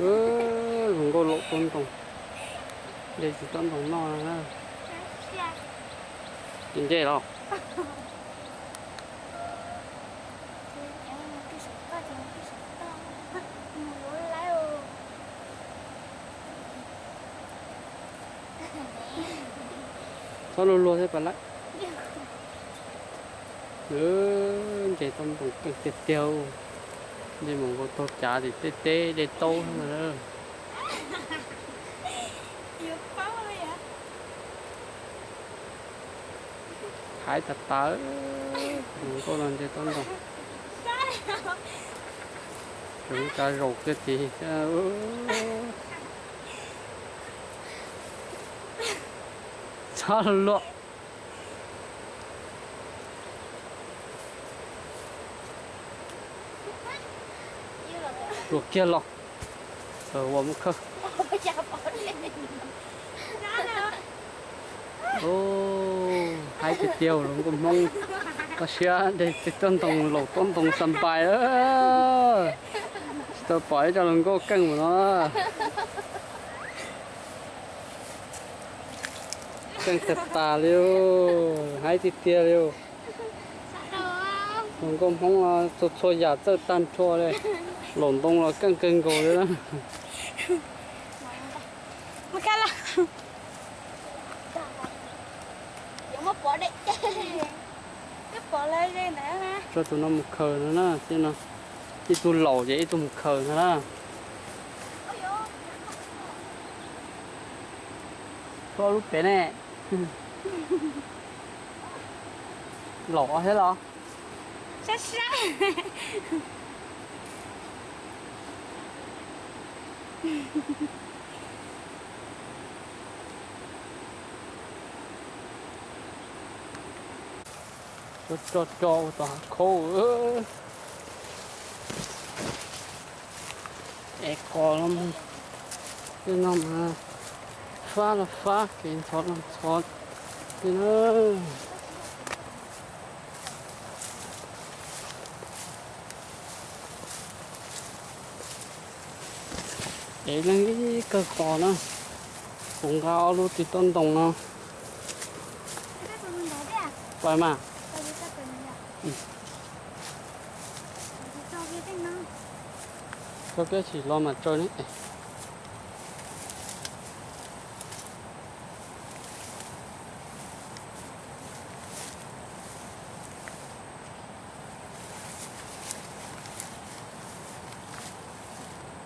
Hluas nkauj laus toj ntoo, de tsis toj ntoo noj na. Tsis nce los. Txhob luag luag thiab pas lawm. Nce toj ntoo keej tiag tiag. Nce mus nkaus taug cav tim tej teb dej taub na. Hais tas tas, hluas nkauj no nce toj ntoo. Tseem kav zaum kiag tid thiab. Txhob luag. Luag kiag los. Ua mus khawb. Haib tiag tiag hluas nkauj Hmoob. Koj siab de toj ntoo laus toj ntoo xa npais. Tsis tau pom ib co hluas nkauj keej mus no. Keej tag tas li, haib tiag tiag li. Hluas nkauj Hmoob txhua txhua yam txawj tag nrho li. Laus ntoo los keej kawg nkaus li na. Tso tus no mus khaws no na, ib tug laus ces ib tug mus khaws no na. Koj lub pem ne? Laus thiab los? Tso tso ua tom hav khaub. Es qos los, tej no mas fab los fab, kev ntxhov los ntxhov li na. Es leej ib kawg qos na, kuv nqa ob lub ris toj ntoo no. Pais mas. Tso kiag tsis los mas tsaws ne.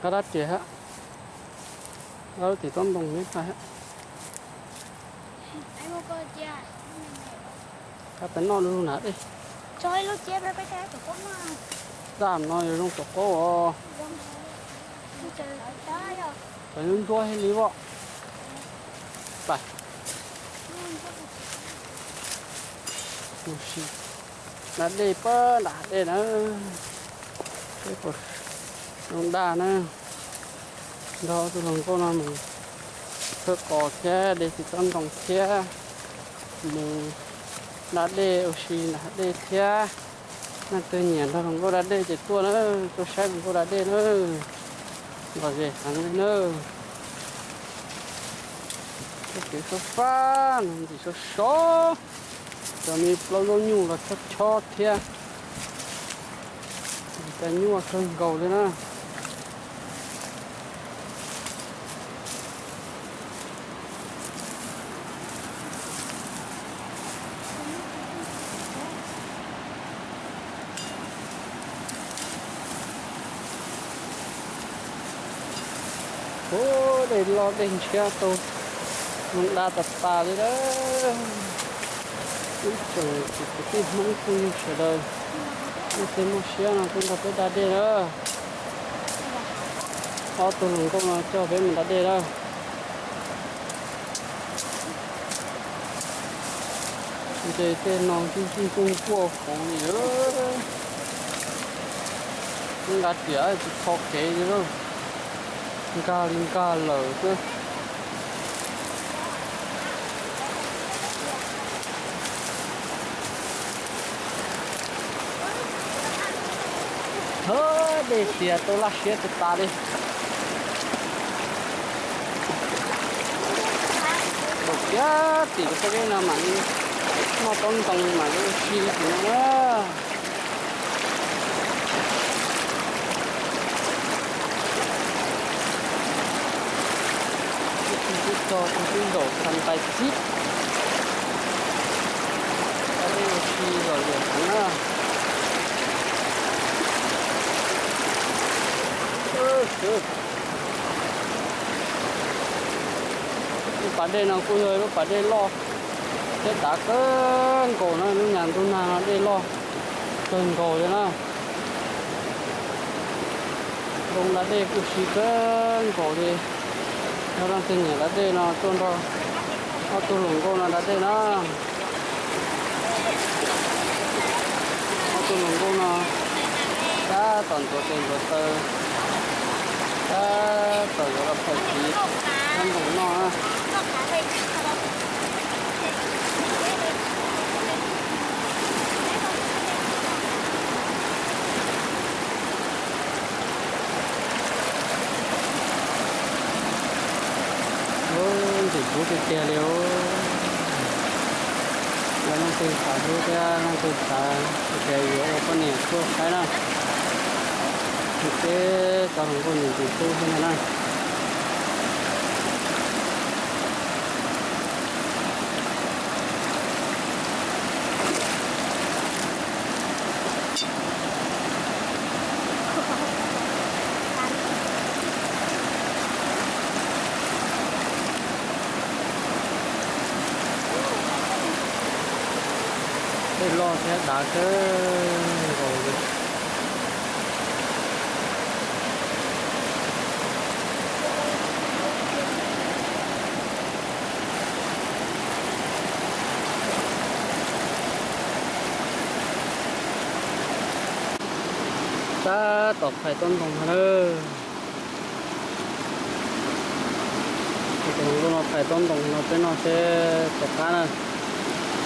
Qab dab tsi hab, qab lub tim tsob ntoo neb hab. Qab peb noj lub nag dej. Daj no yog zoo tom qaub os. Cov ntuab thiaj li voj. Pais. Ua si, da dej pab nram dej na. Peb puas zoo daj na. Nrog tus hluas nkauj no mus khawb qos thiab de txiv tsob ntoo thiab mus da dej ua si nram dej thiab. Leej twg nyiam nrog hluas nkauj da dej ces tuaj na, tuaj saib hluas nkauj da dej na. Lom zem heev li na. Txoj kev fab fab no ntxim sov sov, cov me plaub zaub nyuj los chob chob thiab. Ntxim tas nyuaj kawg nkaus li na. Ub, dej loj dej ntshiab tau, zoo da tas tas li lawm. Ib tsoom kwv tij Hmoob phooj ywg sawv daws, leej twg muaj siab no tuaj nrog peb da dej na. Ob tug hluas nkauj no coj peb mus da dej na. Nce tej no ntuj ntuj nkuaj nkuaj hauv li. Nqa riam tsis kho kev li lauj, nkag li nkag lawm xwb. Hawb, dej tias tau laj siab tas tas li. Tiag, tim rau peb no mam li noj taub ntoo mam li ua si tim no na. Ib tug tub rog, ib tug tub zaum txhais nqais txhib, peb ua si lom zem heev na. Lub pas dej no kuj yog lub pas dej loj thiab dav kawg nkaus na, lub nyam ntug nag no dej loj kawg nkaus li na. Zoo da dej kuj si kawg nkaus li. Yog leej twg nyiam da dej no tuaj nrog ob tug hluas nkauj no da dej na. Ob tug hluas nkauj no tab tom ntxuav tes ntxuav taw, tab tom yuav los phais txiv nyob nroos noj na. Ub, ntxim hlub tiag tiag li os. Yog leej twg xav hlub thiab leej twg xav hais tias yuav ua poj niam tuaj saib na, ces cov hluas nkauj ntxim ntxim hlub thiab no na. Dej loj thiab dav kawg nkaus li. Tab tom phais taub ntoo no na. Tus hluas nkauj no phais taub ntoo no peb noj seb puas qab na.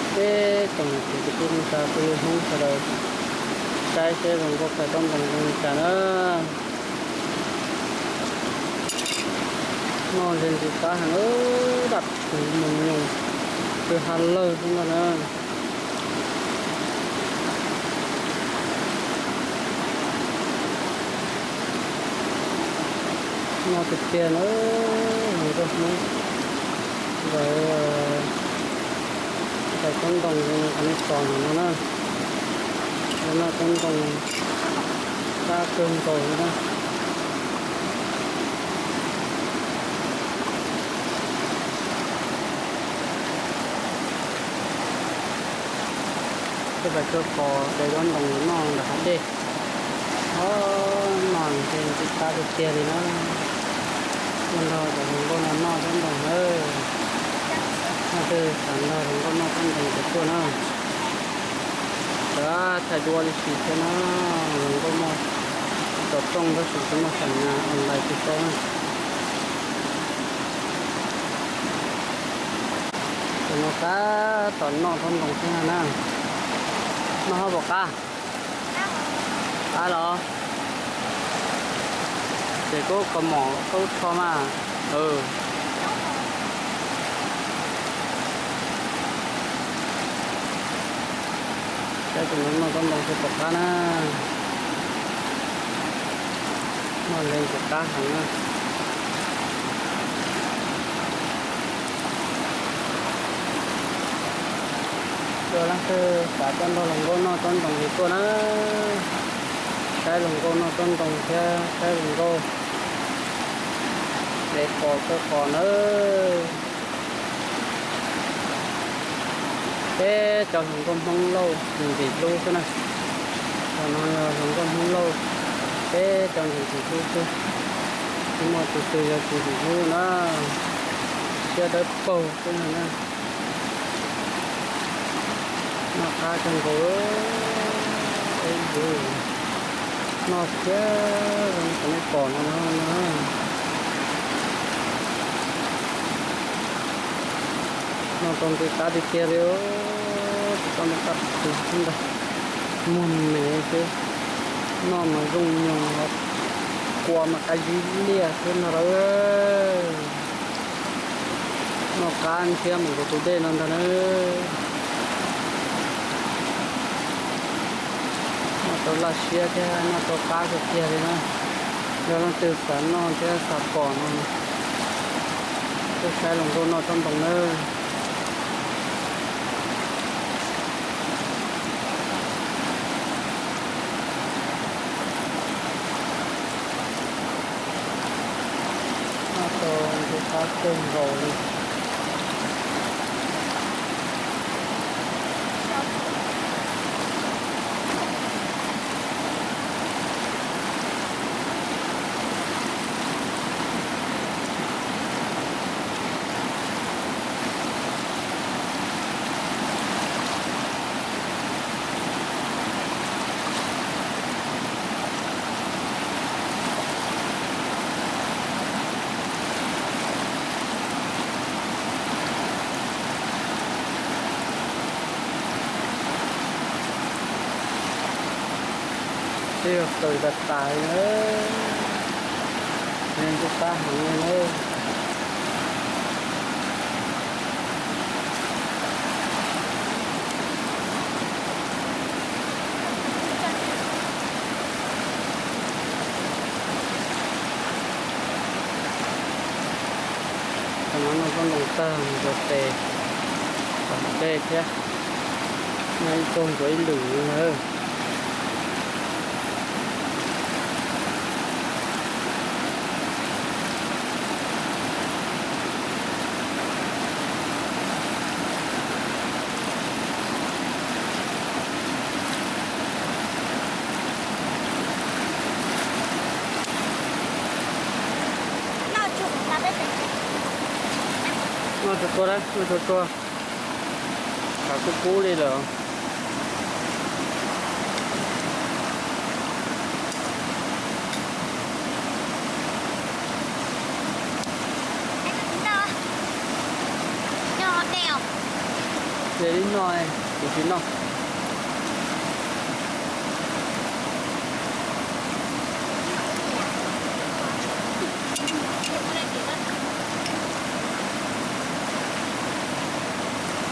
Peb tsoom niam txiv kwv tij neej tsa phooj ywg Hmoob sawv daws saib seb hluas nkauj phais taub ntoo zoo li cas na. Noj ze ntxim qab heev, dam kuv mus nyoos pw ha lawg xwb ntag na. Noj tiag tiag na, hluas nkauj Hmoob nkawd phais taub ntoo zoo li qhov nej pom ntawm no na. Nkawd noj taub ntoo qab kawg nkaus li na. Tuaj pais tuaj pom cov zaub ntoo noj nram hav dej. Ob, noj ntxim qab tiag tiag li na. Tuaj nrog cov hluas nkauj no noj zaub ntoo nawb. Leej twg xav nrog hluas nkauj noj zaub ntoo ces tuaj na. Cov thaij duab li sis thiab na, hluas nkauj muaj tom rooj tab sis tsis muaj xam nas online tsis tau na. Tus no tab tom noj zaub ntoo xwb na. Noj ho puas qab? Qab los? Ces koj kho mom koj ub rho mas. Saib tus no noj zaub ntoo xwb puas qab na. Noj ze ntxim qab heev na. Yog leej twg xav tuaj nrog hluas nkauj noj zaub ntoo ces tuaj na. Saib hluas nkauj noj zaub ntoo thiab saib hluas nkauj ev qos kaw qos nawb. Peb cov hluas nkauj Hmoob Lauj ntxim hlub xwb na. Cov no yog hluas nkauj Hmoob Lauj, peb cov ntxim ntxim hlub xwb. Tsis muaj tus twg yog tsis ntxim hlub na. Siab dawb paug xwb ntag na. Noj qab kawg nkaus, peb yus noj thiab zoo li nej pom no na. Noj tau ntxim qab tiag tiag li, tsis tau noj qab tus ntag. Muag me xwb, noj mas zoo nyoos, kua mas qab zib liaj xwb ntag lauj. Noj qab nrhiav mus rau tus dej no ntag na. Noj tau laj siab thiab noj tau qab kawg kiag li na. Yog leej twg xav noj thiab xav pom no, tuaj saib hluas nkauj noj tsob ntoo nawb. Noj tau ntau qab kawg nkaus li. Twb yog qws tas tas li na. Yeej ntxim qab heev li na. Tam no noj tsob ntoo tag mus rau tes tom dej thiab. Noj ib zaug ntxuav ib lwm li na. Noj tsuag tsuag na, noj tsuag tsuag. Khav kub kub li lawm. Ces li no, kuv tsis noj.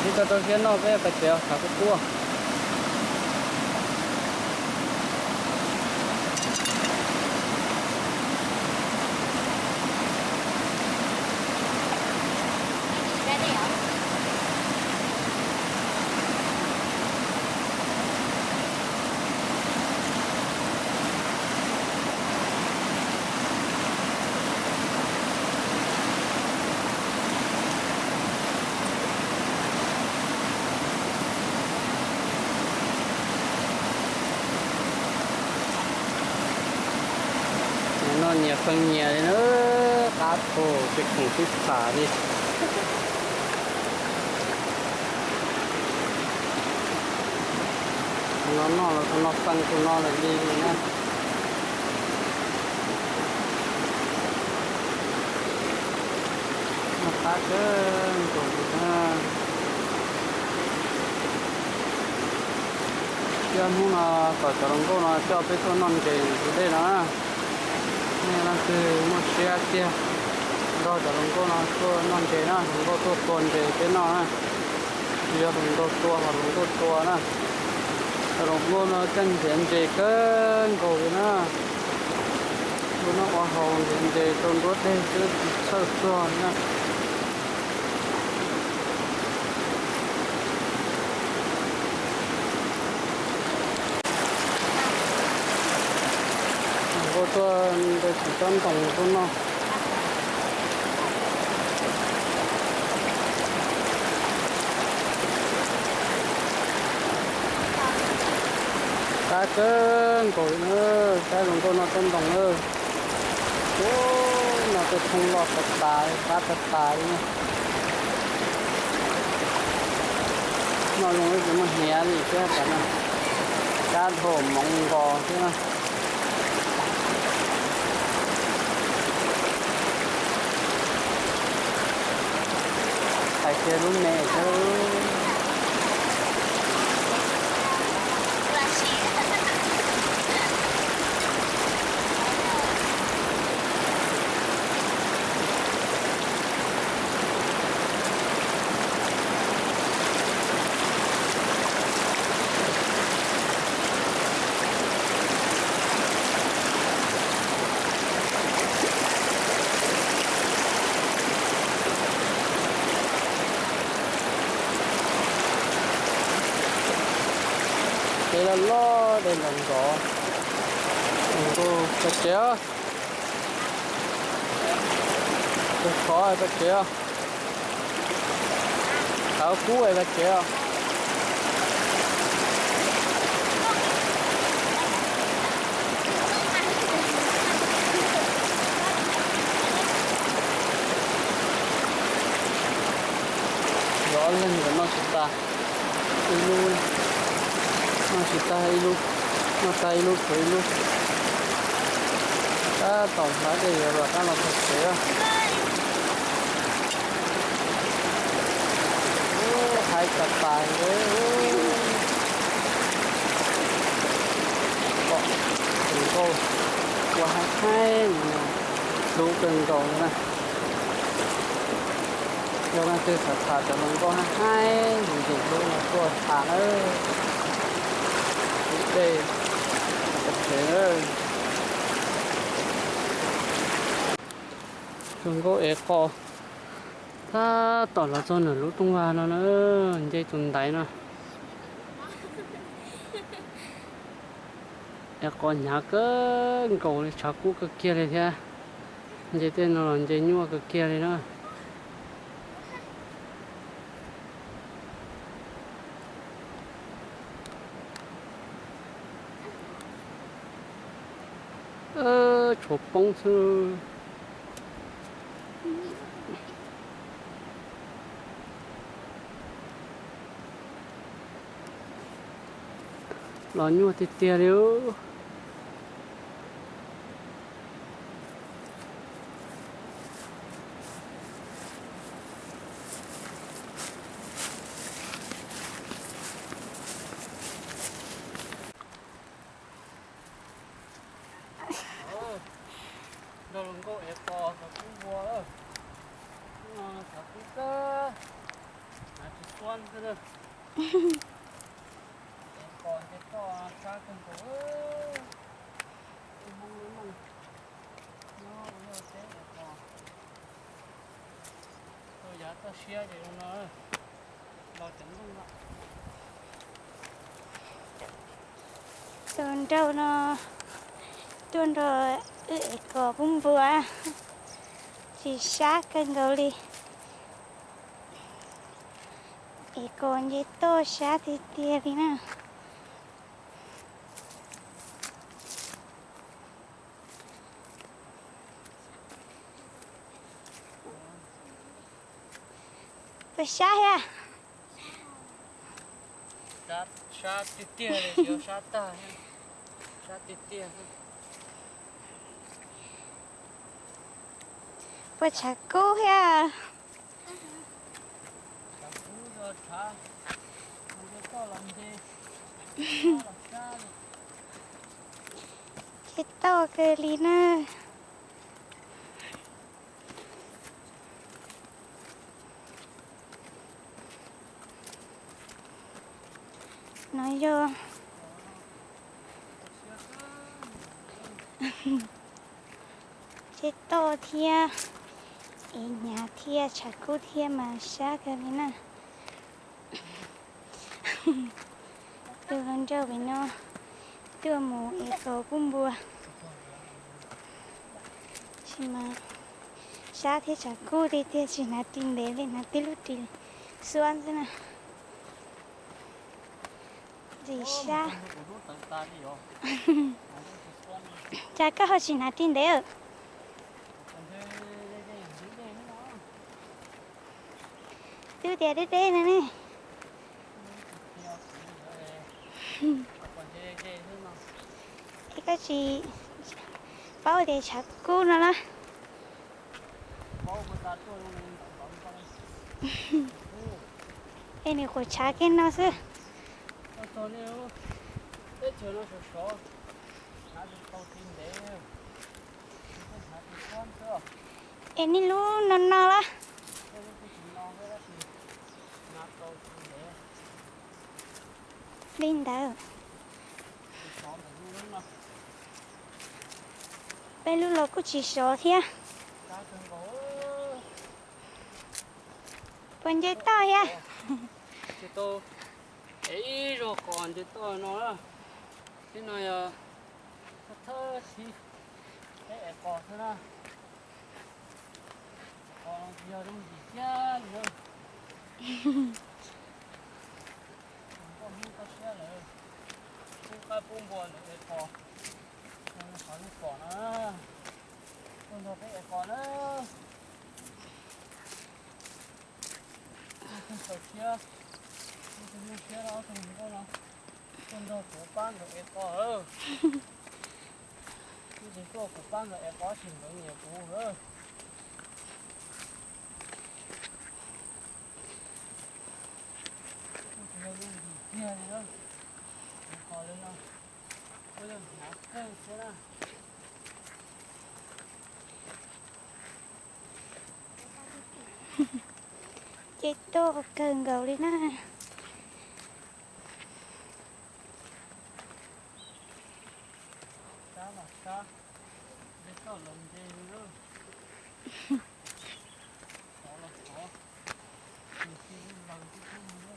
Ib co rau siab noj peb pais tsev khav kub kub. Noj nyias feej nyias li na, qab tshaj tsis khoom sib tham li. Tus no noj los tus no feej tus no lawm li na. Noj qab kawg nkaus li na. Thiab hnub no kom cov hluas nkauj no coj peb tuaj noj ntses ntawm tus dej no na. Nej leej twg muaj siab tiag, nrog cov hluas nkauj no tuaj noj ntses na, hluas nkauj tuaj tua ntses peb noj na. Tsis yog hluas nraug tua, ho hluas nkauj tua na. Cov hluas nkauj no coj nrhiav ntses kawg nkaus li na. Nruab noj ua haus nrhiav ntses rau nruab dej xwb tsis txhawj tuag li na. Hluas nkauj tuaj nrhiav tsob ntoo tuaj noj. Qab kawg nkaus li na, saib hluas nkauj noj tsob ntoo na. Ub, no tej thoob loj tas tas li, qab tas tas li na. Noj zoo ib tsis muaj hniav li thiab tas na. Kab dhau moov nkaus thiab na. Hais kiag lub me xwb. Khov, nkauj pais tsev, tus khov pais tsev, tawv kub pais tsev. Yog ob leeg nkawd noj tsis tas ib lub, noj tsis tag ib lub, noj tag ib lub tshuav ib lub. Tab tom hlawv dej yuav rov qab los txog tsev. Haib tas tas li. Pom tus nkauj ua haib haib, hlub kawg nkaus li na. Yog leej twg xav tham cov hluas nkauj haib haib ntsim ntsim hlub no tuaj tham nawb. Ib dej pem tsev nawb. Tus nkauj ev qos tab tom los txog nram lub rooj vag no na, nce tus ntaiv no. Ev qos hnyav kawg nkaus li, tshav kub kawg kiag li thiab. Nce tej no los nce nyuaj kawg kiag li na. Tshuav poob xwb. Los nyuaj tiag tiag li. Nrog luag nkauj ev qos xav kub npua, xav kub kawg, hnav tsis xuab xwb na. Ev qos nce toj sab kawg nkaus. Ib Hmoob lub neej nyob ua luaj teb ev qos, txhua yav txoj siab ces zoo no. Los cov nplooj no. Tus nraug no tuaj nrog wb ev qos pub npua, tsis sab kawg nkaus li. Ev qos nce toj sab tiag tiag li na. Puas sab thiab? Sab tiag tiag li, yuav sab tag, sab tiag tiag. Puas tshav kub thiab? Nce toj kawg li na. No yog nce toj thiab, ev hnyav thiab tshav kub thiab mas sab kawg li na. Tus hluas nraug pem no tuaj mus ev qos pub npua, tab sis mas sab thiab tshav kub tiag tiag, tsis hnav ris ntev li, hnav tib lub ris xuab xwb na. Ris sab. Cas koj ho tsis hnav ris ntev? Twb tias deb deb no ne. Es koj tsis paub tias tshav kub no na. Es nws qhuav tshav kiag no xwb. Es nej lub no no las? Li ntawd. Peb lub los kuj tsis sov thiab. Puas nce toj thiab? Ib zaug qos nce toj no, No yog thawj thawj thib peb ev qos xwb na. Qos yog zoo yim thiab li na. Koj hnub koj siab lawm, pub qaib pub npua ntawm ev qos, qhov nej pom no, tuaj nrog peb ev qos na. Tus txaus siab, tus hnub siab no, tus hluas nkauj no tuaj nrog kuv pab nkawd ev qos. Tus tsis tuaj kuv pab nkawd ev qos tsis nkawd nyiam kuv. Kuv tsis yog yooj yim kiag li na. Kuv qos li no, kuv yog hnav kawg thiab na. Ces tuaj kawg nkaus li na. Sab los sab, nce toj los nce li na. Xov los xov, tus tsis laws tib tug li na.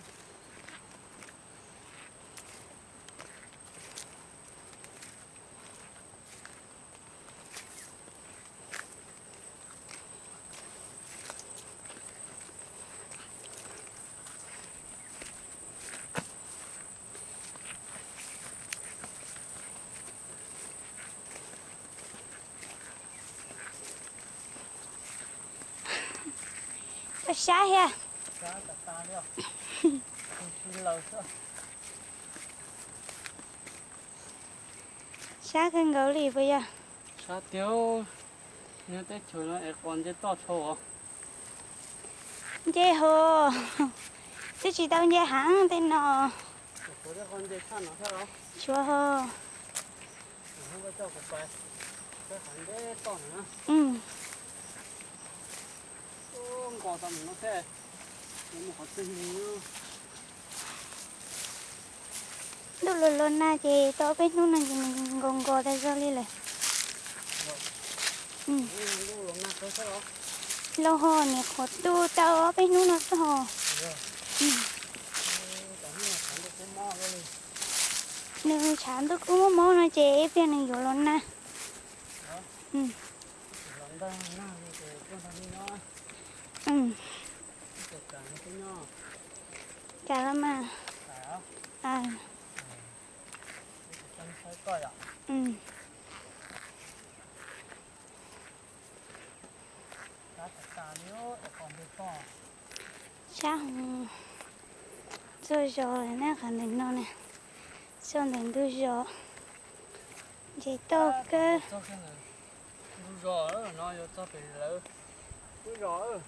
Koj sab thiab. Sab kawg nkaus li puas yog? Sab tiag, nyob teb chaws no es qos nce toj dhau os. Nce hos, twb tsis tau nce heev tej no. Tshuav hos. Ntuj los los nag ces tau ob peb hnub no ces nws nkaus nkaus tas zog li lawm. Los ho niam qhuav tu tau ob peb hnub no xwb hos. Nws tshav ntuj kub mob mob no ces ib pliag nws yuav los nag. Cas los mas. Sab hos, txog zos lawm na, qhov ntawm no na, txog ntawm ntug zos, nce toj kawg. Ntug zos no yuav txog pem lawv lub zos.